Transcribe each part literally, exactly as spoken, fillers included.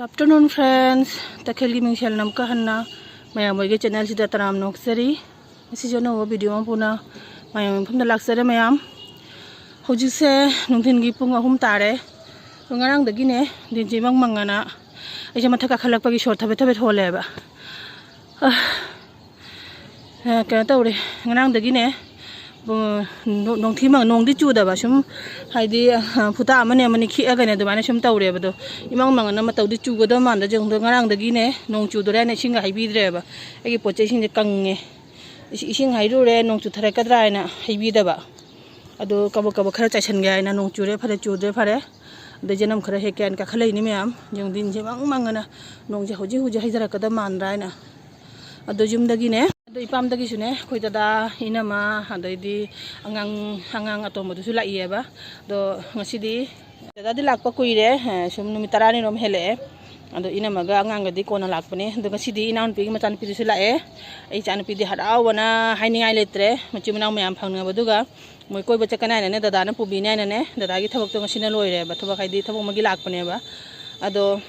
Afternoon friends, ꯇꯈꯦꯜꯒꯤ ꯃꯤꯡꯁꯦꯜ ꯑꯃꯨꯛꯀ ꯍꯟꯅ ꯃꯌꯥꯝ ꯍꯣꯏꯒꯤ ꯆꯦꯅꯦꯜꯁꯤꯗ ꯇꯔꯥꯝꯅ ꯑꯣꯛꯆꯔꯤ꯫ ꯉꯁꯤꯁꯨ ꯑꯅꯧꯕ ꯚꯤꯗꯤꯑꯣ ꯑꯃ ꯄꯨꯅ ꯃꯌꯥꯝ ꯃꯐꯝꯗ ꯂꯥꯛꯆꯔꯦ ꯃꯌꯥꯝ꯫ ꯍꯧꯖꯤꯛꯁꯦ ꯅꯨꯡꯊꯤꯟꯒꯤ ꯄꯨꯡ ꯑꯍꯨꯝ ꯇꯥꯔꯦ꯫ ꯑꯗꯣ ꯉꯔꯥꯡꯗꯒꯤꯅꯦ ꯅꯨꯡꯊꯤꯟꯁꯦ ꯏꯃꯪ ꯃꯪꯉꯅ ꯑꯩꯁꯦ ꯃꯊꯛ ꯀꯥꯈꯠꯂꯛꯄꯒꯤ ꯁꯣꯔ ꯊꯕꯦꯠ ꯊꯕꯦꯠ ꯍꯣꯜꯂꯦꯕ꯫ ꯑ, ꯑ, ꯀꯩꯅꯣ ꯇꯧꯔꯦ, ꯉꯔꯥꯡꯗꯒꯤꯅꯦ ꯅꯣꯡꯊꯤ ꯅꯣꯡꯗꯤ ꯆꯨꯗꯕ, ꯁꯨꯝ ꯍꯥꯏꯗꯤ ꯐꯨꯇꯥ ꯑꯃꯅꯤ ꯑꯃꯅꯤ ꯈꯤꯛꯑꯒꯅꯦ ꯑꯗꯨꯃꯥꯏꯅ ꯁꯨꯝ ꯇꯧꯔꯦꯕ꯫ ꯑꯗꯣ ꯏꯃꯪ ꯃꯪꯉꯅ ꯃꯇꯧꯗꯤ ꯆꯨꯒꯗꯕ ꯃꯥꯟꯗ ꯌꯦꯡꯗꯣ, ꯉꯔꯥꯡꯗꯒꯤꯅꯦ ꯅꯣꯡ ꯆꯨꯗꯣꯔꯦ ꯍꯥꯏꯅ ꯏꯁꯤꯡꯒ ꯍꯩꯕꯤꯗ꯭ꯔꯦꯕ꯫ ꯑꯩꯒꯤ ꯄꯣꯠ ꯆꯩꯁꯤꯡꯁꯦ ꯀꯪꯉꯦ꯫ ꯏꯁꯤꯡ ꯍꯩꯔꯨꯔꯦ, ꯅꯣꯡ ꯆꯨꯊꯔꯛꯀꯗ꯭ꯔꯥ ꯍꯥꯏꯅ ꯍꯩꯕꯤꯗꯕ꯫ ꯑꯗꯨ ꯀꯕꯛ ꯀꯕꯛ ꯈꯔ ꯆꯥꯏꯁꯟꯒꯦ ꯍꯥꯏꯅ, ꯅꯣꯡ ꯆꯨꯔꯦ ꯐꯔꯦ, ꯆꯨꯗ꯭ꯔꯦ ꯐꯔꯦ꯫ ꯑꯗꯩ ꯌꯦꯅꯝ ꯈꯔ ꯍꯦꯛꯀꯦ ꯍꯥꯏꯅ ꯀꯥꯈꯠꯂꯛꯏꯅꯤ ꯃꯌꯥꯝ꯫ ꯌꯦꯡꯗꯤꯟꯁꯦ ꯃꯪ ꯃꯪꯉꯅ ꯅꯣꯡꯁꯦ ꯍꯧꯖꯤꯛ ꯍꯧꯖꯤꯛ ꯍꯩꯊꯔꯛꯀꯗꯕ ꯃꯥꯟꯗ꯭ꯔꯥ ꯍꯥꯏꯅ꯫ ꯑꯗꯣ ꯌꯨꯝꯗꯒꯤꯅꯦ, ꯑꯗꯣ ꯏꯄꯥꯝꯗꯒꯤꯁꯨꯅꯦ, ꯑꯩꯈꯣꯏ ꯗꯗꯥ, ꯏꯅꯝꯃ, ꯑꯗꯩꯗꯤ ꯑꯉꯥꯡ, ꯑꯉꯥꯡ ꯑꯇꯣꯝꯕꯗꯨꯁꯨ ꯂꯥꯛꯏꯑꯕ꯫ ꯑꯗꯣ ꯉꯁꯤꯗꯤ ꯗꯗꯥꯗꯤ ꯂꯥꯛꯄ ꯀꯨꯏꯔꯦ, ꯁꯨꯝ ꯅꯨꯃꯤꯠ ꯇꯔꯥꯅꯤꯔꯣꯝ ꯍꯦꯜꯂꯛꯑꯦ꯫ ꯑꯗꯣ ꯏꯅꯝꯃꯒ ꯑꯉꯥꯡꯒꯗꯤ ꯀꯣꯟꯅ ꯂꯥꯛꯄꯅꯦ꯫ ꯑꯗꯣ ꯉꯁꯤꯗꯤ ꯏꯅꯥꯎꯅꯨꯄꯤꯒꯤ ꯃꯆꯥꯅꯨꯄꯤꯗꯨꯁꯨ ꯂꯥꯛꯑꯦ꯫ ꯑꯩ ꯏꯆꯥꯅꯨꯄꯤꯗꯤ ꯍꯔꯥꯎꯕꯅ ꯍꯥꯏꯅꯤꯡꯉꯥꯏ ꯂꯩꯇ꯭ꯔꯦ, ꯃꯆꯤꯟ ꯃꯅꯥꯎ ꯃꯌꯥꯝ ꯐꯪꯅꯕꯗꯨꯒ꯫ ꯃꯣꯏ ꯀꯣꯏꯕ ꯆꯠꯀꯅꯤ ꯍꯥꯏꯅꯅꯦ, ꯗꯗꯥꯅ ꯄꯨꯕꯤꯅꯤ ꯍꯥꯏꯅꯅꯦ꯫ ꯗꯗꯥꯒꯤ ꯊꯕꯛꯇꯣ ꯉꯁꯤꯅ ꯂꯣꯏꯔꯦꯕ, ꯊꯕꯛ ꯍꯥꯏꯗꯤ ꯊꯕꯛ ꯑꯃꯒꯤ ꯂꯥꯛꯄꯅꯦꯕ꯫ ꯑꯗꯣ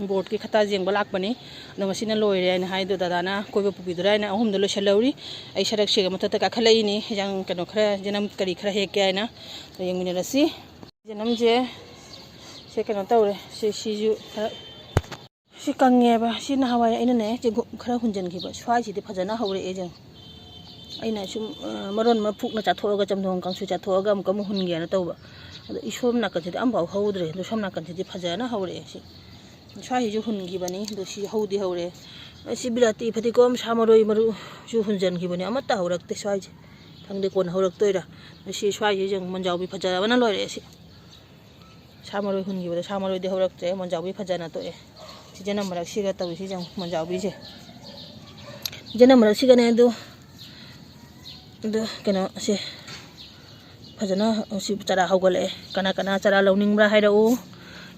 ꯕꯣꯔꯠꯀꯤ ꯈꯇꯥ ꯌꯦꯡꯕ ꯂꯥꯛꯄꯅꯤ꯫ ꯑꯗꯣ ꯉꯁꯤꯅ ꯂꯣꯏꯔꯦ ꯍꯥꯏꯅ ꯍꯥꯏꯗꯣ, ꯗꯗꯥꯅ ꯀꯣꯏꯕ ꯄꯨꯕꯤꯗꯣꯔꯦ ꯍꯥꯏꯅ ꯑꯍꯨꯝꯗꯣ ꯂꯣꯏꯁꯤꯜꯍꯧꯔꯤ꯫ ꯑꯩ ꯁꯔꯛꯁꯤꯒ ꯃꯊꯛꯇ ꯀꯥꯈꯠꯂꯛꯏꯅꯤ, ꯌꯦꯟꯖꯥꯡ ꯀꯩꯅꯣ ꯈꯔ, ꯌꯦꯅꯝ ꯀꯔꯤ ꯈꯔ ꯍꯦꯛꯀꯦ ꯍꯥꯏꯅ꯫ ꯑꯗꯣ ꯌꯦꯡꯃꯤꯟꯅꯔꯁꯤ꯫ ꯌꯦꯅꯝꯁꯦ ꯁꯦ ꯀꯩꯅꯣ ꯇꯧꯔꯦ, ꯁꯤ ꯁꯤꯁꯨ ꯈꯔ ꯁꯤ ꯀꯪꯉꯦꯕ꯫ ꯁꯤ ꯅꯍꯥꯟꯋꯥꯏ ꯑꯩꯅꯅꯦ ꯆꯦꯡꯀꯨꯞ ꯈꯔ ꯍꯨꯟꯖꯤꯟꯈꯤꯕ ꯁ꯭ꯋꯥꯏꯁꯤꯗꯤ ꯐꯖꯅ ꯍꯧꯔꯛꯑꯦ ꯌꯦꯡꯉꯨ꯫ ꯑꯩꯅ ꯁꯨꯝ, ꯑ, ꯃꯔꯣꯟ ꯑꯃ ꯐꯨꯛꯅ ꯆꯥꯊꯣꯛꯑꯒ, ꯆꯝꯊꯣꯡ ꯀꯥꯡꯁꯨ ꯆꯥꯊꯣꯛꯑꯒ ꯑꯃꯨꯛꯀ ꯑꯃꯨꯛ ꯍꯨꯟꯒꯦꯅ ꯇꯧꯕ꯫ ꯑꯗꯣ ꯏꯁꯣꯝ ꯅꯥꯀꯟꯁꯤꯗꯤ ꯑꯝꯐꯥꯎ ꯍꯧꯗ꯭ꯔꯦ꯫ ꯑꯗꯣ ꯁꯣꯝ ꯅꯥꯀꯟꯁꯤꯗꯤ ꯐꯖꯅ ꯍꯧꯔꯛꯑꯦ꯫ ꯁꯤ ꯁ꯭ꯋꯥꯏꯁꯤꯁꯨ ꯍꯨꯟꯈꯤꯕꯅꯤ꯫ ꯑꯗꯣ ꯁꯤ ꯍꯧꯗꯤ ꯍꯧꯔꯛꯑꯦ꯫ ꯑꯁꯤ ꯕꯤꯂꯥꯇꯤ ꯐꯗꯤꯒꯣꯝ, ꯁꯥ ꯃꯔꯣꯏ ꯃꯔꯨꯁꯨ ꯍꯨꯟꯖꯤꯟꯈꯤꯕꯅꯤ, ꯑꯃꯠꯇ ꯍꯧꯔꯛꯇꯦ ꯁ꯭ꯋꯥꯏꯁꯦ꯫ ꯈꯪꯗꯦ ꯀꯣꯟꯅ ꯍꯧꯔꯛꯇꯣꯏꯔꯥ꯫ ꯁꯤ ꯁ꯭ꯋꯥꯏꯁꯦ ꯌꯦꯡꯉꯨ, ꯃꯣꯟꯖꯥꯎꯕꯤ ꯐꯖꯕꯅ ꯂꯣꯏꯔꯦ ꯁꯤ꯫ ꯁꯥ ꯃꯔꯣꯏ ꯍꯨꯟꯈꯤꯕꯗꯣ ꯁꯥ ꯃꯔꯣꯏꯗꯤ ꯍꯧꯔꯛꯇ꯭ꯔꯦ, ꯃꯣꯟꯖꯥꯎꯕꯤ ꯐꯖꯅ ꯇꯣꯛꯑꯦ꯫ ꯁꯤ ꯌꯦꯅꯝ ꯃꯔꯛꯁꯤꯒ ꯇꯧꯔꯤꯁꯤ ꯌꯦꯡꯉꯨ, ꯃꯣꯟꯖꯥꯎꯕꯤꯁꯦ꯫ ꯌꯦꯅꯝ ꯃꯔꯛꯁꯤꯒꯅꯦ ꯑꯗꯨ, ꯑꯗꯨ ꯀꯩꯅꯣ ꯁꯦ ꯐꯖꯅ ꯁꯤ ꯆꯔꯥ ꯍꯧꯒꯠꯂꯛꯑꯦ꯫ ꯀꯅꯥ ꯀꯅꯥ ꯆꯔꯥ ꯂꯧꯅꯤꯡꯕ꯭ꯔꯥ ꯍꯥꯏꯔꯛꯎ꯫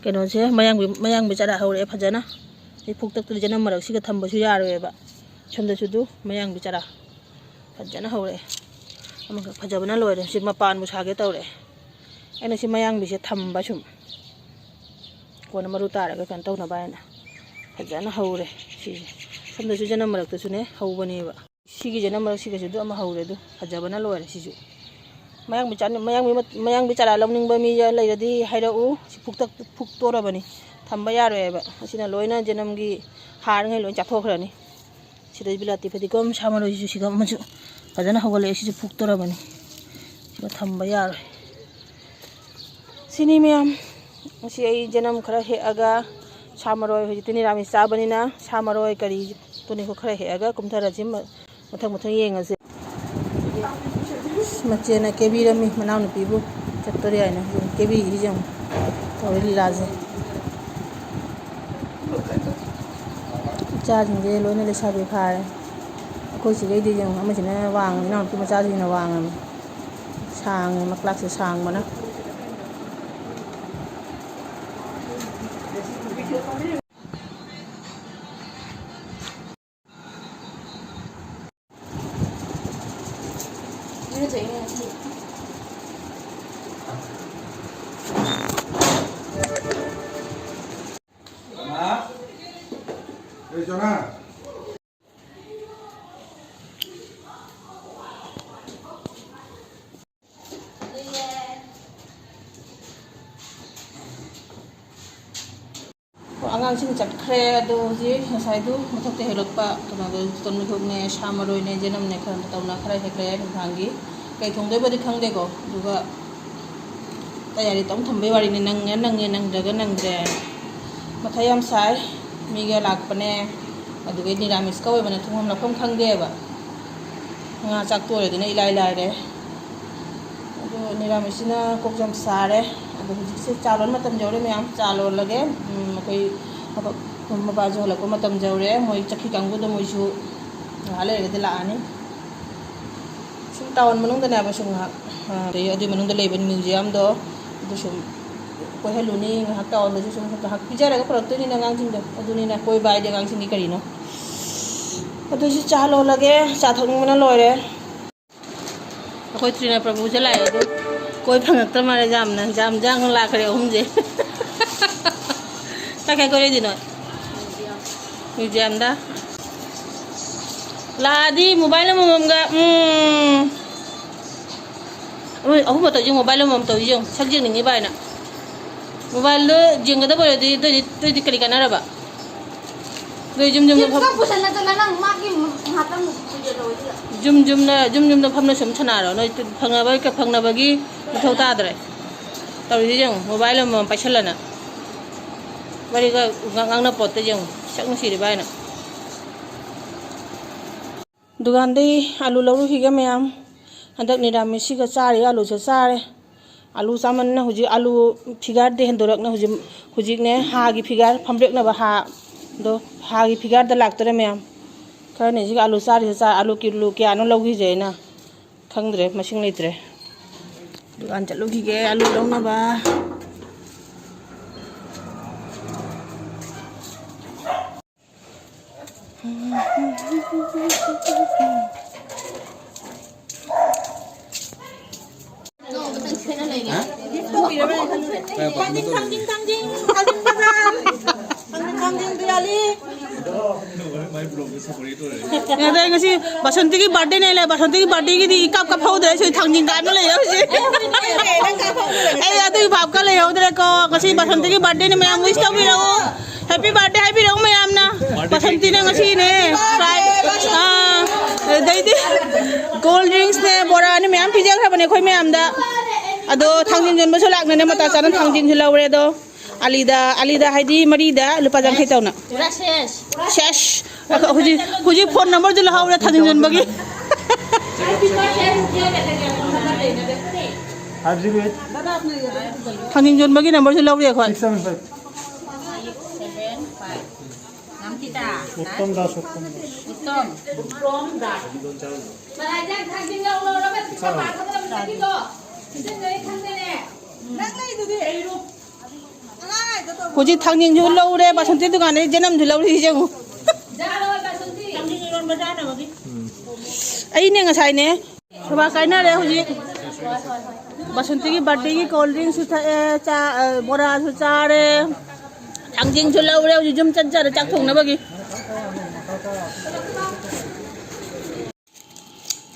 ꯀꯩꯅꯣꯁꯦ ꯃꯌꯥꯡꯕꯤ, ꯃꯌꯥꯡꯕꯤ ꯆꯔꯥ ꯍꯧꯔꯛꯑꯦ ꯐꯖꯅ꯫ ꯁꯤ ꯐꯨꯛꯇꯛꯇꯨꯗꯤ ꯌꯦꯅꯝ ꯃꯔꯛꯁꯤꯒ ꯊꯝꯕꯁꯨ ꯌꯥꯔꯣꯏꯕ꯫ ꯁꯣꯝꯗꯁꯨ ꯑꯗꯨ ꯃꯌꯥꯡꯕꯤ ꯆꯔꯥ ꯐꯖꯅ ꯍꯧꯔꯛꯑꯦ꯫ ꯑꯃꯈꯛ ꯐꯖꯕꯅ ꯂꯣꯏꯔꯦ꯫ ꯁꯤ ꯃꯄꯥꯟꯕꯨ ꯁꯥꯒꯦ ꯇꯧꯔꯛꯑꯦ꯫ ꯑꯩꯅ ꯁꯤ ꯃꯌꯥꯡꯕꯤꯁꯦ ꯊꯝꯕ ꯁꯨꯝ꯫ ꯀꯣꯟꯅ ꯃꯔꯨ ꯇꯥꯔꯒ ꯀꯩꯅꯣ ꯇꯧꯅꯕ ꯍꯥꯏꯅ ꯐꯖꯅ ꯍꯧꯔꯦ꯫ ꯁꯤꯁꯦ ꯁꯣꯝꯗꯁꯨ ꯖꯅꯝ ꯃꯔꯛꯇꯁꯨꯅꯦ ꯍꯧꯕꯅꯦꯕ꯫ ꯁꯤꯒꯤ ꯖꯅꯝ ꯃꯔꯛꯁꯤꯒꯁꯨ ꯑꯗꯨ ꯑꯃ ꯍꯧꯔꯦ꯫ ꯑꯗꯨ ꯐꯖꯕꯅ ꯂꯣꯏꯔꯦ꯫ ꯁꯤꯁꯨ ꯃꯌꯥꯡꯕꯤ ꯆꯥꯅ-, ꯃꯌꯥꯡꯕꯤ ꯃ-, ꯃꯌꯥꯡꯕꯤ ꯆꯥꯔꯥ ꯂꯧꯅꯤꯡꯕ ꯃꯤ ꯂꯩꯔꯗꯤ ꯍꯥꯏꯔꯛꯎ꯫ ꯁꯤ ꯐꯨꯛꯇ-, ꯐꯨꯛꯇꯣꯔꯕꯅꯤ, ꯊꯝꯕ ꯌꯥꯔꯣꯏꯕ꯫ ꯑꯁꯤꯅ ꯂꯣꯏꯅ ꯖꯅꯝꯒꯤ ꯍꯥꯔꯉꯩ ꯂꯣꯏ ꯆꯥꯊꯣꯛꯈ꯭ꯔꯅꯤ꯫ ꯁꯤꯗ ꯕꯤꯂꯥꯇꯤ ꯐꯗꯤꯒꯣꯝ, ꯁꯥ ꯃꯔꯣꯏꯁꯤꯁꯨ ꯁꯤꯒ ꯑꯃꯁꯨ ꯐꯖꯅ ꯍꯧꯒꯠꯂꯛꯑꯦ꯫ ꯁꯤꯁꯨ ꯐꯨꯛꯇꯣꯔꯕꯅꯤ, ꯁꯤꯒ ꯊꯝꯕ ꯌꯥꯔꯣꯏ꯫ ꯁꯤꯅꯤ ꯃꯌꯥꯝ꯫ ꯉꯁꯤ ꯑꯩ ꯖꯅꯝ ꯈꯔ ꯍꯦꯛꯑꯒ, ꯁꯥ ꯃꯔꯣꯏ, ꯍꯧꯖꯤꯛꯇꯤ ꯅꯤꯔꯥꯃꯤꯁ ꯆꯥꯕꯅꯤꯅ ꯁꯥ ꯃꯔꯣꯏ ꯀꯔꯤ ꯄꯨꯅꯤꯀꯣ ꯈꯔ ꯍꯦꯛꯑꯒ ꯀꯨꯝꯊꯔꯁꯤ꯫ ꯃ-, ꯃꯊꯪ ꯃꯊꯪ ꯌꯦꯡꯉꯁꯦ꯫ ꯃꯆꯦꯅ ꯀꯦꯕꯤꯔꯝꯃꯤ ꯃꯅꯥꯎꯅꯨꯄꯤꯕꯨ ꯆꯠꯇꯣꯔꯦ ꯍꯥꯏꯅ꯫ ꯀꯦꯕꯤꯔꯤꯁꯤ ꯌꯦꯡꯉꯨ, ꯇꯧꯔꯤ ꯂꯤꯂꯥꯁꯦ꯫ ꯏꯆꯥꯁꯤꯡꯁꯦ ꯂꯣꯏꯅ ꯂꯩꯁꯥꯕꯤ ꯐꯥꯔꯦ꯫ ꯑꯩꯈꯣꯏ ꯁꯤꯒꯩꯗꯤ ꯌꯦꯡꯉꯨ, ꯑꯃꯁꯤꯅ ꯋꯥꯡꯉꯤ, ꯏꯅꯥꯎꯅꯨꯄꯤ ꯃꯆꯥꯁꯤꯡꯅ ꯋꯥꯡꯉꯝꯃꯤ꯫ ꯁꯥꯡꯉꯦ, ꯃꯀ꯭ꯂꯥꯛꯁꯦ ꯁꯥꯡꯕꯅ꯫ ꯑꯉꯥꯡꯁꯤꯡ ꯆꯠꯈ꯭ꯔꯦ꯫ ꯑꯗꯣ ꯍꯧꯖꯤꯛ ꯉꯁꯥꯏꯗꯨ ꯃꯊꯛꯇ ꯍꯦꯛꯂꯛꯄ ꯀꯩꯅꯣꯗꯣ, ꯇꯣꯟ ꯃꯤꯊꯣꯛꯅꯦ, ꯁꯥ ꯃꯔꯣꯏꯅꯦ, ꯖꯅꯝꯅꯦ, ꯈꯔ ꯇꯧꯅ ꯈꯔ ꯍꯦꯛꯂꯛꯑꯦ ꯅꯨꯡꯗꯥꯡꯒꯤ꯫ ꯀꯩ ꯊꯣꯡꯗꯣꯏꯕꯗꯤ ꯈꯪꯗꯦꯀꯣ꯫ ꯑꯗꯨꯒ ꯇꯌꯥꯔꯤ ꯇꯧ ꯊꯝꯕꯩ ꯋꯥꯔꯤꯅꯤ꯫ ꯅꯪꯉꯦ ꯅꯪꯉꯦ, ꯅꯪꯗ꯭ꯔꯒ ꯅꯪꯗ꯭ꯔꯦ꯫ ꯃꯊꯥ ꯌꯥꯝ ꯁꯥꯏ꯫ ꯃꯤꯒ ꯂꯥꯛꯄꯅꯦ, ꯑꯗꯨꯒ ꯅꯤꯔꯥꯃꯤꯁꯀ ꯑꯣꯏꯕꯅ ꯊꯣꯡꯐꯝ ꯂꯥꯛꯐꯝ ꯈꯪꯗꯦꯕ꯫ ꯉꯥ ꯆꯥꯛ ꯇꯣꯏꯔꯦꯗꯅ ꯏꯂꯥꯏ ꯂꯥꯏꯔꯦ꯫ ꯑꯗꯣ ꯅꯤꯔꯥꯃꯤꯁꯁꯤꯅ ꯀꯣꯛ ꯌꯥꯝ ꯁꯥꯔꯦ꯫ ꯑꯗꯣ ꯍꯧꯖꯤꯛꯁꯦ ꯆꯥ ꯂꯣꯟ ꯃꯇꯝ ꯌꯧꯔꯦ ꯃꯌꯥꯝ꯫ ꯆꯥ ꯂꯣꯜꯂꯒꯦ꯫ ꯎꯝ, ꯑꯩꯈꯣꯏ ꯃꯄꯥꯁꯨ ꯍꯜꯂꯛꯄ ꯃꯇꯝ ꯌꯧꯔꯦ꯫ ꯃꯣꯏ ꯆꯠꯈꯤ ꯀꯥꯡꯕꯨꯗꯣ ꯃꯣꯏꯁꯨ ꯉꯥꯏꯍꯥꯛ ꯂꯩꯔꯒꯗꯤ ꯂꯥꯛꯑꯅꯤ꯫ ꯁꯨꯝ ꯇꯥꯎꯟ ꯃꯅꯨꯡꯗꯅꯦꯕ ꯁꯨꯝ ꯉꯥꯏꯍꯥꯛ, ꯑ, ꯑꯗꯩ ꯑꯗꯨꯏ ꯃꯅꯨꯡꯗ ꯂꯩꯕ ꯃ꯭ꯌꯨꯖꯤꯌꯝꯗꯣ ꯑꯗꯨ ꯁꯨꯝ ꯀꯣꯏꯍꯜꯂꯨꯅꯤ꯫ ꯉꯥꯏꯍꯥꯛ ꯇꯥꯎꯟꯗꯁꯨ ꯁꯨꯝ ꯉꯥꯏꯍꯥꯛ ꯄꯤꯖꯔꯒ ꯄꯨꯔꯛꯇꯣꯏꯅꯤꯅ ꯑꯉꯥꯡꯁꯤꯡꯗꯣ꯫ ꯑꯗꯨꯅꯤꯅ ꯀꯣꯏꯕ ꯍꯥꯏꯗꯤ ꯑꯉꯥꯡꯁꯤꯡꯒꯤ ꯀꯔꯤꯅꯣ? ꯑꯗꯨꯏꯁꯨ ꯆꯥ ꯂꯣꯜꯂꯒꯦ꯫ ꯆꯥ ꯊꯛꯅꯤꯡꯕꯅ ꯂꯣꯏꯔꯦ꯫ ꯑꯩꯈꯣꯏ ꯇ꯭ꯔꯤꯅ ꯄ꯭ꯔꯚꯨꯁꯦ ꯂꯥꯛꯑꯦ ꯑꯗꯨ ꯀꯣꯏ ꯐꯪꯉꯛꯇ ꯃꯥꯜꯂꯦ ꯌꯥꯝꯅ꯫ ꯌꯥꯝ ꯌꯥꯡꯅ ꯂꯥꯛꯈ꯭ꯔꯦ ꯑꯍꯨꯝꯁꯦ꯫ ꯀꯥꯏ ꯀꯥꯏ ꯀꯣꯏꯔꯛꯏꯅꯣ? ꯃ꯭ꯌꯨꯖꯤꯌꯝꯗ꯫ ꯂꯥꯛꯑꯗꯤ ꯃꯣꯕꯥꯏꯜ ꯑꯃꯃꯝꯒ, ꯎꯝ꯫ ꯃꯣꯏ ꯑꯍꯨꯝ ꯃꯇꯧꯁꯦ ꯃꯣꯕꯥꯏꯜ ꯑꯃꯃꯝ ꯇꯧꯔꯤ ꯌꯦꯡꯉꯨ꯫ ꯁꯛ ꯌꯦꯡꯅꯤꯡꯉꯤꯕ ꯍꯥꯏꯅ꯫ ꯃꯣꯕꯥꯏꯜꯗꯣ ꯌꯦꯡꯒꯗꯕ ꯑꯣꯏꯔꯗꯤ ꯑꯗꯨꯏꯗꯤ, ꯑꯗꯨꯏꯗꯤ ꯀꯔꯤ ꯀꯥꯟꯅꯔꯕ? ꯑꯗꯨꯏ ꯌꯨꯝ ꯌꯨꯝꯗ ꯐꯝ- ꯄꯨꯁꯜꯂ ꯆꯠꯂ ꯅꯪ ꯃꯥꯒꯤ ꯉꯥꯛꯇꯪ ꯌꯦꯡꯍꯧꯔꯤꯗꯨꯗ꯫ ꯌꯨꯝ ꯌꯨꯝꯗ, ꯌꯨꯝ ꯌꯨꯝꯗ ꯐꯝꯅ ꯁꯨꯝ ꯁꯥꯟꯅꯔꯣ꯫ ꯅꯣꯏ ꯐꯪꯅꯕ, ꯐꯪꯅꯕꯒꯤ ꯃꯊꯧ ꯇꯥꯗ꯭ꯔꯦ꯫ ꯇꯧꯔꯤꯁꯦ ꯌꯦꯡꯉꯨ, ꯃꯣꯕꯥꯏꯜ ꯑꯃꯃꯝ ꯄꯥꯏꯁꯜꯂꯅ꯫ ꯋꯥꯔꯤꯒ ꯉꯥꯡꯅ ꯄꯣꯠꯇ ꯌꯦꯡꯉꯨ, ꯁꯛ ꯅꯨꯡꯁꯤꯔꯤꯕ ꯍꯥꯏꯅ꯫ ꯗꯨꯀꯥꯟꯗꯩ ꯑꯂꯨ ꯂꯧꯔꯨꯈꯤꯒꯦ ꯃꯌꯥꯝ꯫ ꯍꯟꯗꯛ ꯅꯤꯔꯥꯃꯤꯁꯁꯤꯒ ꯆꯥꯔꯤ ꯑꯂꯨꯁꯦ ꯆꯥꯔꯦ꯫ ꯑꯂꯨ ꯆꯥꯃꯟꯅ ꯍꯧꯖꯤꯛ ꯑꯂꯨ ꯐꯤꯒꯔꯗ ꯍꯦꯟꯗꯣꯔꯛꯅ ꯍꯧꯖꯤꯛ, ꯍꯧꯖꯤꯛꯅꯦ ꯍꯥꯒꯤ ꯐꯤꯒꯔ, ꯐꯝꯕ꯭ꯔꯦꯛꯅꯕ ꯍꯥꯗꯣ, ꯍꯥꯒꯤ ꯐꯤꯒꯔꯗ ꯂꯥꯛꯇꯣꯔꯦ ꯃꯌꯥꯝ꯫ ꯈꯔꯅꯤꯁꯤꯒ ꯑꯂꯨ ꯆꯥꯔꯤꯁꯦ ꯆꯥ-, ꯑꯂꯨ ꯀꯤꯂꯣ ꯀꯌꯥꯅꯣ ꯂꯧꯈꯤꯁꯦ ꯑꯩꯅ? ꯈꯪꯗ꯭ꯔꯦ, ꯃꯁꯤꯡ ꯂꯩꯇ꯭ꯔꯦ꯫ ꯗꯨꯀꯥꯟ ꯆꯠꯂꯨꯈꯤꯒꯦ ꯑꯂꯨ ꯂꯧꯅꯕ꯫ ꯊꯥꯡꯖꯤꯡ, ꯊꯥꯡꯖꯤꯡ, ꯊꯥꯡꯖꯤꯡ, ꯊꯥꯡꯖꯤꯡ ꯕꯖꯥꯔ꯫ ꯊꯥꯡꯖꯤꯡ, ꯊꯥꯡꯖꯤꯡ ꯗꯤꯋꯥꯂꯤ꯫ ꯌꯥꯗꯦ, ꯉꯁꯤ ꯕꯁꯟꯇꯤꯒꯤ ꯕꯥꯔꯗꯦꯅꯦ ꯂꯩ꯫ ꯕꯁꯟꯇꯤꯒꯤ ꯕꯥꯔꯗꯦꯒꯤꯗꯤ ꯏꯀꯥꯞ ꯀꯥꯞꯍꯧꯗ꯭ꯔꯦ꯫ ꯁꯤ ꯊꯥꯡꯖꯤꯡ ꯀꯥꯞꯅ ꯂꯩꯔꯦ ꯍꯧꯖꯤꯛ꯫ ꯑꯩ ꯑꯗꯨꯒꯤ ꯚꯥꯞꯀ ꯂꯩꯍꯧꯗ꯭ꯔꯦꯀꯣ꯫ ꯉꯁꯤ ꯕꯁꯟꯇꯤꯒꯤ ꯕꯥꯔꯗꯦꯅꯦ, ꯃꯌꯥꯝ wish ꯇꯧꯕꯤꯔꯛꯑꯣ꯫ Happy birthday ꯍꯥꯏꯕꯤꯔꯛꯑꯣ ꯃꯌꯥꯝꯅ꯫ ꯕꯁꯟꯇꯤꯅ ꯉꯁꯤꯅꯦ꯫ Prize, ꯑꯥ, ꯑꯗꯩꯗꯤ cold drinksꯅꯦ, ꯕꯣꯔꯥꯅꯦ, ꯃꯌꯥꯝ ꯄꯤꯖꯈ꯭ꯔꯕꯅꯦ ꯑꯩꯈꯣꯏ ꯃꯌꯥꯝꯗ꯫ ꯑꯗꯣ ꯊꯥꯡꯖꯤꯡ ꯌꯣꯟꯕꯁꯨ ꯂꯥꯛꯅꯅꯦ, ꯃꯇꯥ ꯆꯥꯅ ꯊꯥꯡꯖꯤꯡꯁꯨ ꯂꯧꯔꯦ꯫ ꯑꯗꯣ ꯑꯂꯤꯗ, ꯑꯂꯤꯗ ꯍꯥꯏꯗꯤ ꯃꯔꯤꯗ ꯂꯨꯄꯥ ꯌꯥꯡꯈꯩ ꯇꯧꯅ꯫ ꯁꯦꯁ꯫ ꯍꯧꯖꯤꯛ, ꯍꯧꯖꯤꯛ phone numberꯁꯨ ꯂꯧꯍꯧꯔꯦ ꯊꯥꯡꯖꯤꯡ ꯌꯣꯟꯕꯒꯤ꯫ Five zero eight. ꯊꯥꯡꯖꯤꯡ ꯌꯣꯟꯕꯒꯤ numberꯁꯨ ꯂꯧꯔꯦ ꯑꯩꯈꯣꯏ꯫ Six seven five. Uttam Das, Uttam Das. ꯍꯧꯖꯤꯛ ꯊꯥꯡꯖꯤꯡꯁꯨ ꯂꯧꯔꯦ, ꯕꯥꯁꯟꯇꯤ ꯗꯨꯀꯥꯟꯗꯩ ꯖꯦꯅꯝꯁꯨ ꯂꯧꯔꯤ ꯌꯦꯡꯉꯨ꯫ ꯑꯩꯅꯦ ꯉꯁꯥꯏꯅꯦ꯫ ꯁꯣꯕꯥ ꯀꯥꯏꯅꯔꯦ ꯍꯧꯖꯤꯛ꯫ ꯕꯥꯁꯟꯇꯤꯒꯤ birthdayꯒꯤ cold drinkꯁꯨ ꯊꯛꯑꯦ, ꯆꯥ, ꯑ, ꯕꯣꯔꯥꯁꯨ ꯆꯥꯔꯦ꯫ ꯊꯥꯡꯖꯤꯡꯁꯨ ꯂꯧꯔꯦ, ꯍꯧꯖꯤꯛ ꯌꯨꯝ ꯆꯠꯆꯔꯦ ꯆꯥꯛ ꯊꯣꯡꯅꯕꯒꯤ꯫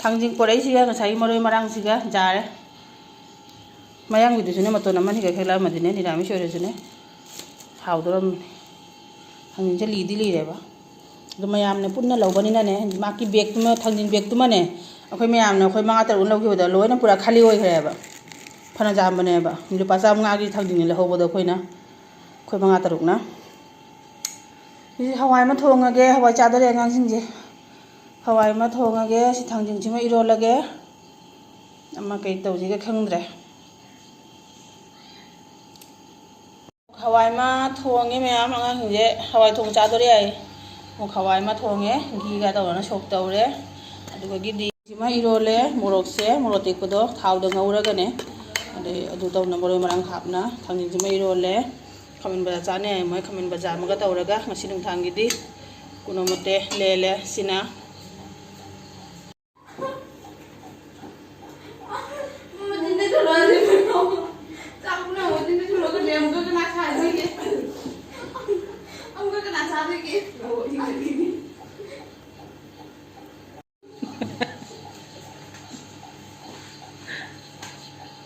ꯊꯥꯡꯖꯤꯡ ꯄꯣꯔꯛꯏꯁꯤꯒ ꯉꯁꯥꯏꯒꯤ ꯃꯔꯣꯏ ꯃꯔꯥꯡꯁꯤꯒ ꯌꯥꯔꯦ꯫ ꯃꯌꯥꯡꯒꯤꯗꯨꯁꯨꯅꯦ ꯃꯇꯣꯟ ꯑꯃꯅꯤꯒ ꯍꯦꯛꯂꯛꯑꯝꯃꯗꯤꯅꯦ, ꯅꯤꯔꯥꯃꯤꯁ ꯑꯣꯏꯔꯁꯨꯅꯦ ꯍꯥꯎꯗꯣꯔꯝꯕꯅꯦ꯫ ꯊꯥꯡꯖꯤꯡꯁꯦ ꯂꯤꯗꯤ ꯂꯤꯔꯦꯕ꯫ ꯑꯗꯣ ꯃꯌꯥꯝꯅ ꯄꯨꯟꯅ ꯂꯧꯕꯅꯤꯅꯅꯦ, ꯃꯥꯒꯤ ꯕꯦꯒꯇꯨꯃ, ꯊꯥꯡꯖꯤꯡ ꯕꯦꯒꯇꯨꯃꯅꯦ, ꯑꯩꯈꯣꯏ ꯃꯌꯥꯝꯅ, ꯑꯩꯈꯣꯏ ꯃꯉꯥ ꯇꯔꯨꯛꯅ ꯂꯧꯈꯤꯕꯗ ꯂꯣꯏꯅ ꯄꯨꯔꯥ ꯈꯥꯂꯤ ꯑꯣꯏꯈ꯭ꯔꯦꯕ꯫ ꯐꯅ ꯌꯥꯝꯕꯅꯦꯕ, ꯂꯨꯄꯥ ꯆꯥꯝꯃꯉꯥꯒꯤ ꯊꯥꯡꯖꯤꯡꯅꯦ ꯂꯧꯍꯧꯕꯗꯣ ꯑꯩꯈꯣꯏꯅ, ꯑꯩꯈꯣꯏ ꯃꯉꯥ ꯇꯔꯨꯛꯅ꯫ ꯁꯤ ꯍꯋꯥꯏ ꯑꯃ ꯊꯣꯡꯉꯒꯦ, ꯍꯋꯥꯏ ꯆꯥꯗꯣꯔꯦ ꯑꯉꯥꯡꯁꯤꯡꯁꯦ꯫ ꯍꯋꯥꯏ ꯑꯃ ꯊꯣꯡꯉꯒꯦ, ꯁꯤ ꯊꯥꯡꯖꯤꯡꯁꯤꯃ ꯏꯔꯣꯜꯂꯒꯦ꯫ ꯑꯃ ꯀꯩ ꯇꯧꯁꯤꯒꯦ ꯈꯪꯗ꯭ꯔꯦ꯫ ꯍꯋꯥꯏ ꯑꯃ ꯊꯣꯡꯉꯦ ꯃꯌꯥꯝ, ꯑꯉꯥꯡꯁꯤꯡꯁꯦ ꯍꯋꯥꯏ ꯊꯣꯡ ꯆꯥꯗꯣꯔꯦ ꯍꯥꯏꯌꯦ꯫ ꯑꯃꯨꯛ ꯍꯋꯥꯏ ꯑꯃ ꯊꯣꯡꯉꯦ, ꯘꯤꯒ ꯇꯧꯔꯒ ꯁꯣꯛ ꯇꯧꯔꯦ꯫ ꯑꯗꯨꯒ ꯒꯤꯗꯤ ꯁꯤꯃ ꯏꯔꯣꯜꯂꯦ, ꯃꯣꯔꯣꯛꯁꯦ, ꯃꯣꯔꯣꯛ ꯑꯇꯦꯛꯄꯗꯣ ꯊꯥꯎꯗ ꯉꯧꯔꯒꯅꯦ, ꯑꯗꯩ ꯑꯗꯨ ꯇꯧꯅ ꯃꯔꯣꯏ ꯃꯔꯥꯡ ꯍꯥꯞꯅ ꯊꯥꯡꯖꯤꯡꯁꯤꯃ ꯏꯔꯣꯜꯂꯦ꯫ ꯈꯥꯃꯦꯟ ꯕꯖꯥꯔ ꯆꯥꯅꯤ ꯍꯥꯏ, ꯃꯣꯏ ꯈꯥꯃꯦꯟ ꯕꯖꯥꯔ ꯑꯃꯒ ꯇꯧꯔꯒ ꯉꯁꯤ ꯅꯨꯡꯗꯥꯡꯒꯤꯗꯤ ꯀꯨꯅꯣꯃꯨꯠꯇꯦ ꯂꯦꯜꯂꯦ꯫ ꯁꯤꯅ ꯃꯆꯤꯟꯗ ꯊꯣꯛꯂꯛꯑꯗꯤ ꯀꯩꯅꯣ? ꯆꯥꯛ ꯄꯨꯝꯅꯃꯛ ꯃꯆꯤꯟꯗ ꯊꯣꯛꯂꯛꯀꯅꯤ꯫ ꯑꯃꯨꯛꯀ ꯀꯅꯥ ꯁꯥꯗꯣꯏꯒꯦ? ꯑꯃꯨꯛꯀ ꯀꯅꯥ ꯆꯥꯗꯣꯏꯒꯦ?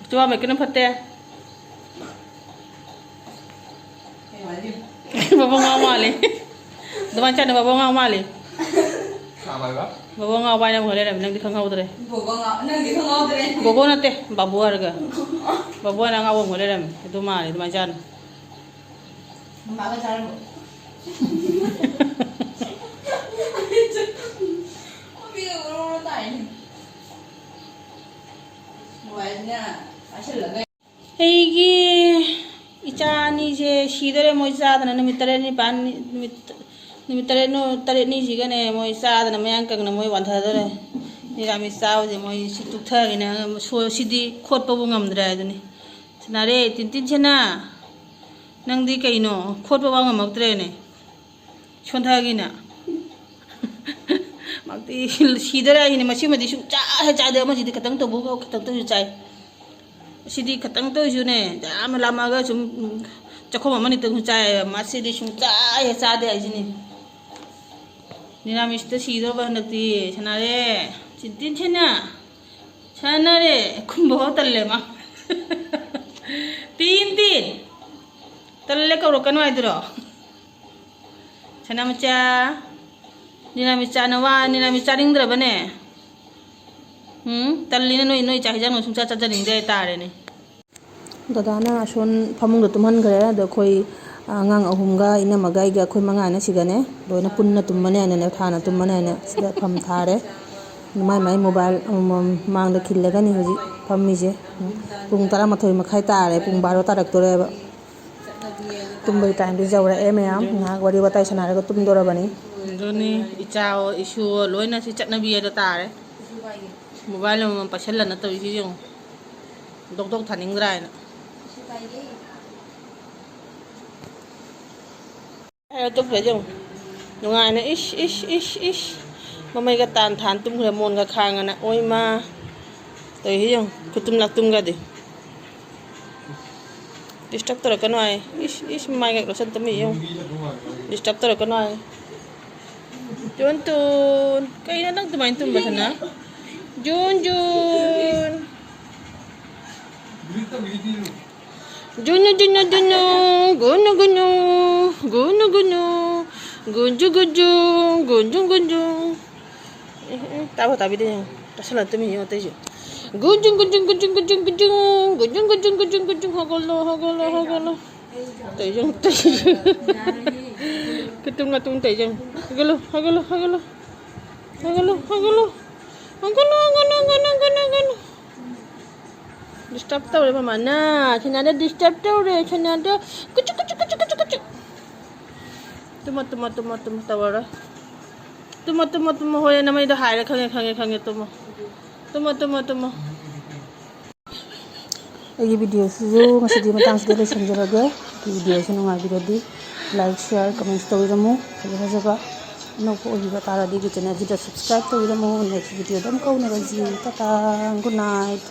ꯆꯨꯋꯥ ꯃꯦꯠꯀꯅꯨ, ꯐꯠꯇꯦ꯫ ꯕꯣꯕꯣꯛ ꯉꯥꯎ ꯃꯥꯜꯂꯦ꯫ ꯑꯗꯨꯃꯥꯏꯅ ꯆꯠꯅ ꯕꯣꯕꯣꯛ ꯉꯥꯎ ꯃꯥꯜꯂꯦ꯫ ꯀꯅꯥ ꯍꯥꯏꯕ? ꯕꯣꯕꯣꯛ ꯉꯥꯎꯕ ꯍꯥꯏꯅ ꯑꯃꯨꯛ ꯂꯩꯔꯝꯃꯤ, ꯅꯪꯗꯤ ꯈꯪꯍꯧꯗ꯭ꯔꯦ꯫ ꯕꯣꯕꯣꯛ ꯉꯥꯎ-, ꯅꯪꯗꯤ ꯈꯪꯍꯧꯗ꯭ꯔꯦ꯫ ꯕꯣꯕꯣꯛ ꯅꯠꯇꯦ, ꯕꯥꯕꯨ ꯍꯥꯏꯔꯒ꯫ ꯕꯥꯕꯨ ꯍꯥꯏꯅ ꯑꯉꯥꯎꯕ ꯑꯃꯨꯛ ꯂꯩꯔꯝꯃꯤ꯫ ꯑꯗꯨ ꯃꯥꯜꯂꯦ, ꯑꯗꯨꯃꯥꯏꯅ ꯆꯠꯅ꯫ ꯃꯃꯥꯒ ꯆꯥꯔꯝꯃꯣ꯫ ꯃꯃꯤꯒ ꯑꯣꯔꯣ ꯑꯣꯔꯣ ꯇꯥꯏꯅꯦ꯫ ꯍꯋꯥꯏꯁꯤꯅ ꯆꯥꯁꯤꯜꯂꯒ꯫ ꯑꯩꯒꯤ ꯏꯆꯥ ꯑꯅꯤꯁꯦ ꯁꯤꯗꯣꯔꯦ, ꯃꯣꯏ ꯆꯥꯗꯅ ꯅꯨꯃꯤꯠ ꯇꯔꯦꯠ ꯅꯤꯄꯥꯜꯅꯤ, ꯅꯨꯃꯤꯠ, ꯅꯨꯃꯤꯠ ꯇꯔꯦꯠꯅꯣ-, ꯇꯔꯦꯠꯅꯤꯁꯤꯒꯅꯦ ꯃꯣꯏ ꯆꯥꯗꯅ ꯃꯌꯥꯡ ꯀꯪꯅ ꯃꯣꯏ ꯋꯥꯟꯊꯗꯣꯔꯦ꯫ ꯅꯤꯔꯥꯃꯤꯁ ꯆꯥꯕꯁꯦ ꯃꯣꯏ ꯁꯤ ꯇꯨꯛꯊꯒꯤꯅꯦ, ꯁꯣ-, ꯁꯤꯗꯤ ꯈꯣꯠꯄꯕꯨ ꯉꯝꯗ꯭ꯔꯦ ꯍꯥꯏꯗꯨꯅꯤ꯫ ꯁꯅꯥꯔꯦ, ꯇꯤꯟꯇꯤꯟ ꯁꯦꯅꯥ, ꯅꯪꯗꯤ ꯀꯩꯅꯣ ꯈꯣꯠꯄ ꯐꯥꯎ ꯉꯝꯃꯛꯇ꯭ꯔꯦꯅꯦ? ꯁꯣꯟꯊꯒꯤꯅ꯫ ꯃꯥꯗꯤ ꯁꯤꯗꯣꯔꯦ ꯍꯥꯏꯁꯤꯅꯦ꯫ ꯃꯁꯤꯃꯗꯤ ꯁꯨꯡꯆꯥ ꯍꯦꯛ ꯆꯥꯗꯦ꯫ ꯑꯃꯁꯤꯗꯤ ꯈꯇꯪ ꯇꯧꯕ ꯈꯇꯪ ꯇꯧꯁꯨ ꯆꯥꯏ꯫ ꯁꯤꯗꯤ ꯈꯇꯪ ꯇꯧꯔꯤꯁꯨꯅꯦ, ꯌꯥꯝꯅ ꯂꯥꯝꯃꯛꯑꯒ ꯁꯨꯝ, ꯎꯝ, ꯆꯥꯛꯈꯣꯝ ꯑꯃꯅꯤꯇꯪꯁꯨ ꯆꯥꯏ, ꯃꯁꯤꯗꯤ ꯁꯨꯡꯆꯥ ꯍꯦꯛ ꯆꯥꯗꯦ ꯍꯥꯏꯁꯤꯅꯤ꯫ ꯅꯤꯔꯥꯃꯤꯁꯇ ꯁꯤꯗꯧꯔꯕ ꯍꯟꯗꯛꯇꯤ꯫ ꯁꯥꯟꯅꯔꯦ꯫ ꯆꯤꯟꯇꯤꯟ ꯁꯦꯟꯅ꯫ ꯁꯥꯟꯅꯔꯦ꯫ ꯈꯨꯝꯕ ꯐꯥꯎ ꯇꯜꯂꯦ ꯃꯥ꯫ ꯇꯤꯟ ꯇꯤꯟ꯫ ꯇꯜꯂꯦ ꯀꯧꯔꯛꯀꯅꯨ ꯍꯥꯏꯗꯨꯔꯣ? ꯁꯅꯥꯃꯆꯥ꯫ ꯅꯤꯔꯥꯃꯤꯁ ꯆꯥꯅ ꯋꯥ-, ꯅꯤꯔꯥꯃꯤꯁ ꯆꯥꯅꯤꯡꯗ꯭ꯔꯕꯅꯦ? ꯎꯝ? ꯇꯜꯂꯤꯅ ꯅꯣꯏ, ꯅꯣꯏ ꯆꯥꯛ ꯍꯤꯟꯖꯥꯡꯗꯣ ꯁꯨꯡꯆꯥ ꯆꯥꯖꯅꯤꯡꯗꯦ ꯍꯥꯏꯇꯥꯔꯦꯅꯦ꯫ ꯗꯗꯥꯅ ꯑꯁꯣꯟ ꯐꯃꯨꯡꯗ ꯇꯨꯝꯍꯟꯈ꯭ꯔꯦ꯫ ꯑꯗꯣ ꯑꯩꯈꯣꯏ ꯑꯉꯥꯡ ꯑꯍꯨꯝꯒ ꯏꯅꯝꯃꯒ ꯑꯩꯒ ꯑꯩꯈꯣꯏ ꯃꯉꯥꯅ ꯁꯤꯗꯅꯦ ꯂꯣꯏꯅ ꯄꯨꯟꯅ ꯇꯨꯝꯃꯅꯤ ꯍꯥꯏꯅꯅꯦ, ꯊꯥꯅ ꯇꯨꯝꯃꯅꯤ ꯍꯥꯏꯅ ꯁꯤꯗ ꯐꯝ ꯊꯥꯔꯦ꯫ ꯃꯥꯏ ꯃꯥꯏ ꯃꯣꯕꯥꯏꯜ ꯑꯃꯃꯝ ꯃꯥꯡꯗ ꯈꯤꯜꯂꯒꯅꯤ ꯍꯧꯖꯤꯛ ꯐꯝꯃꯤꯁꯦ꯫ ꯄꯨꯡ ꯇꯔꯥꯃꯥꯊꯣꯏ ꯃꯈꯥꯏ ꯇꯥꯔꯦ, ꯄꯨꯡ ꯕꯥꯔꯣ ꯇꯥꯔꯛꯇꯣꯔꯦꯕ꯫ ꯇꯨꯝꯕꯒꯤ ꯇꯥꯏꯝꯗꯤ ꯌꯧꯔꯛꯑꯦ ꯃꯌꯥꯝ꯫ ꯉꯥꯏꯍꯥꯛ ꯋꯥꯔꯤ ꯋꯥꯇꯥꯏ ꯁꯥꯟꯅꯔꯒ ꯇꯨꯝꯗꯣꯔꯕꯅꯤ꯫ ꯑꯗꯨꯅꯤ, ꯏꯆꯥꯑꯣ ꯏꯁꯨꯑꯣ ꯂꯣꯏꯅ ꯁꯤ ꯆꯠꯅꯕꯤ ꯍꯥꯏꯗꯣ ꯇꯥꯔꯦ꯫ ꯃꯣꯕꯥꯏꯜ ꯑꯃꯃꯝ ꯄꯥꯏꯁꯜꯂ ꯅꯠꯇꯧꯔꯤꯁꯤ ꯌꯦꯡꯉꯨ꯫ ꯗꯣꯛ ꯗꯣꯛ ꯊꯥꯅꯤꯡꯗ꯭ꯔꯥ ꯍꯥꯏꯅ꯫ ꯍꯥꯏꯔ ꯇꯨꯝꯈ꯭ꯔꯦ ꯌꯦꯡꯉꯨ꯫ ꯅꯨꯡꯉꯥꯏꯅ ꯏꯁ, ꯏꯁ, ꯏꯁ, ꯏꯁ꯫ ꯃꯃꯩꯒ ꯇꯥꯟ ꯊꯥꯟ ꯇꯨꯝꯈ꯭ꯔꯦ, ꯃꯣꯟꯒ ꯈꯥꯡꯉꯅ꯫ ꯑꯣꯏꯃꯥ꯫ ꯇꯧꯔꯤꯁꯤ ꯌꯦꯡꯉꯨ, ꯈꯨꯇꯨꯝ ꯂꯥꯛꯇꯨꯝꯒꯗꯤ꯫ ꯗꯤꯁꯇꯔꯕ ꯇꯧꯔꯛꯀꯅꯨ ꯍꯥꯏ꯫ ꯏꯁ, ꯏꯁ, ꯃꯃꯥꯏꯒ ꯂꯣꯠꯁꯟ ꯇꯨꯝꯃꯤ ꯌꯦꯡꯉꯨ꯫ ꯗꯤꯁꯇꯔꯕ ꯇꯧꯔꯛꯀꯅꯨ ꯍꯥꯏ꯫ ꯖꯣꯟ ꯇꯨꯟ꯫ ꯀꯩꯅꯣ ꯅꯪ ꯑꯗꯨꯃꯥꯏꯅ ꯇꯨꯝꯕꯁꯤꯅ? June, June. ꯖꯨꯅꯨ, ꯖꯨꯅꯨ, ꯖꯨꯅꯨ, ꯒꯨꯅꯨ, ꯒꯨꯅꯨ, ꯒꯨꯅꯨ, ꯒꯨꯅꯨ, ꯒꯨꯟꯖꯨ, ꯒꯨꯟꯖꯨ, ꯒꯨꯟꯖꯨ, ꯒꯨꯟꯖꯨ꯫ ꯎꯝ, ꯎꯝ, ꯇꯥꯕ ꯇꯥꯕꯤꯗꯦ ꯌꯦꯡꯉꯨ꯫ ꯇꯥꯁꯜꯂ ꯇꯨꯃꯤ ꯌꯦꯡꯉꯨ ꯑꯇꯩꯁꯨ꯫ ꯒꯨꯟꯖꯨ, ꯒꯨꯟꯖꯨ, ꯒꯨꯟꯖꯨ, ꯒꯨꯟꯖꯨ, ꯒꯨꯟꯖꯨ, ꯒꯨꯟꯖꯨ, ꯒꯨꯟꯖꯨ, ꯒꯨꯟꯖꯨ, ꯒꯨꯟꯖꯨ, ꯍꯧꯒꯠꯂꯣ, ꯍꯧꯒꯠꯂꯣ, ꯍꯧꯒꯠꯂꯣ꯫ ꯇꯩꯖꯪ, ꯇꯩꯖꯪ꯫ ꯀꯇꯨꯝ ꯀꯇꯨꯝ ꯇꯩꯖꯪ꯫ ꯍꯧꯒꯠꯂꯣ, ꯍꯧꯒꯠꯂꯣ, ꯍꯧꯒꯠꯂꯣ꯫ ꯍꯧꯒꯠꯂꯣ, ꯍꯧꯒꯠꯂꯣ꯫ ꯍꯧꯒꯠꯂꯣ, ꯍꯧꯒꯠꯂꯣ, ꯍꯧꯒꯠꯂꯣ, ꯍꯧꯒꯠꯂꯣ, ꯍꯧꯒꯠꯂꯣ꯫ ꯗꯤꯁꯇꯔꯕ ꯇꯧꯔꯦ ꯃꯃꯥꯅ꯫ ꯁꯅꯥꯗ ꯗꯤꯁꯇꯔꯕ ꯇꯧꯔꯦ, ꯁꯅꯥꯗ꯫ ꯀꯨꯆꯨ, ꯀꯨꯆꯨ, ꯀꯨꯆꯨ, ꯀꯨꯆꯨ, ꯀꯨꯆꯨ꯫ ꯇꯨꯝꯃꯣ, ꯇꯨꯝꯃꯣ, ꯇꯨꯝꯃꯣ, ꯇꯨꯝꯃꯣ, ꯇꯧꯔꯔꯣꯏ꯫ ꯇꯨꯝꯃꯣ, ꯇꯨꯝꯃꯣ, ꯇꯨꯝꯃꯣ, ꯍꯣꯔꯦꯟ ꯅꯃꯩꯗꯣ ꯍꯥꯏꯔꯦ, ꯈꯪꯉꯦ, ꯈꯪꯉꯦ, ꯈꯪꯉꯦ, ꯇꯨꯝꯃꯣ꯫ ꯇꯨꯝꯃꯣ, ꯇꯨꯝꯃꯣ, ꯇꯨꯝꯃꯣ꯫ ꯑꯩꯒꯤ ꯚꯤꯗꯤꯑꯣꯁꯤꯁꯨ ꯉꯁꯤꯗꯤ ꯃꯇꯥꯡꯁꯤꯗ ꯂꯣꯏꯁꯤꯟꯖꯔꯒꯦ꯫ ꯑꯩꯒꯤ ꯚꯤꯗꯤꯑꯣꯁꯤ ꯅꯨꯡꯉꯥꯏꯕꯤꯔꯗꯤ like, share, comments ꯇꯧꯕꯤꯔꯝꯃꯨ꯫ ꯐꯖ ꯐꯖꯕ ꯑꯅꯧꯕ ꯑꯣꯏꯕꯤꯕ ꯇꯥꯔꯗꯤ ꯑꯩꯒꯤ ꯆꯦꯅꯦꯜꯁꯤꯗ subscribe ꯇꯧꯕꯤꯔꯝꯃꯨ꯫ Next ꯚꯤꯗꯤꯑꯣꯗ ꯑꯃꯨꯛ ꯀꯧꯅꯔꯁꯤ꯫ Tata, good night꯫